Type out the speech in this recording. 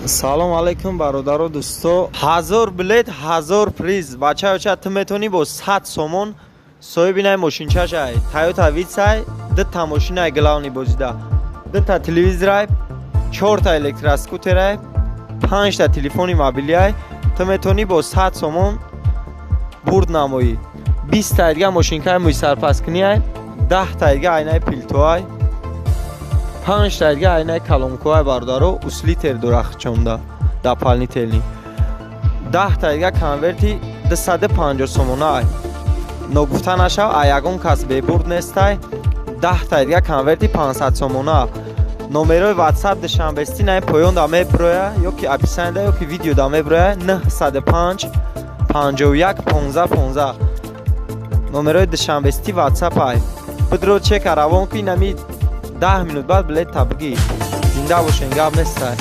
Салом алейкум, бародару дӯсто! 1000 билет, 1000 приз. Бачаюча, ту метавонӣ бо 100 сомон соҳиби най мошинча шай. Тойота Витсай, дута мошинай главный бозида, дута телевизорай, чорта электроскутерай, панҷта телефони мобилиай. Ту метавонӣ бо 100 сомон бурд намоӣ. 20-та дига мошинкаи мӯйсарпаскунияй, 10-та дига айнаи пилтоай, панҷта дига айнаи колонкоай. Бародаро, усилитель дорахчонда, дополнительный. 10-та дига конверти 250 сомонаай. Ногуфта нашав, а ягон кас бебурд нестай. 10-та дига конверти 500 сомона. Номерои Ватсап Душанбести наи поён да меброя, ё ки описанияда, ё ки видео да меброя: 905 51 15 15. Номерои Душанбести Ватсап ай. Бидро, чека равон ки, инами 10 минут баъд билет та бигӣ. Зинда бошен, гап нестай.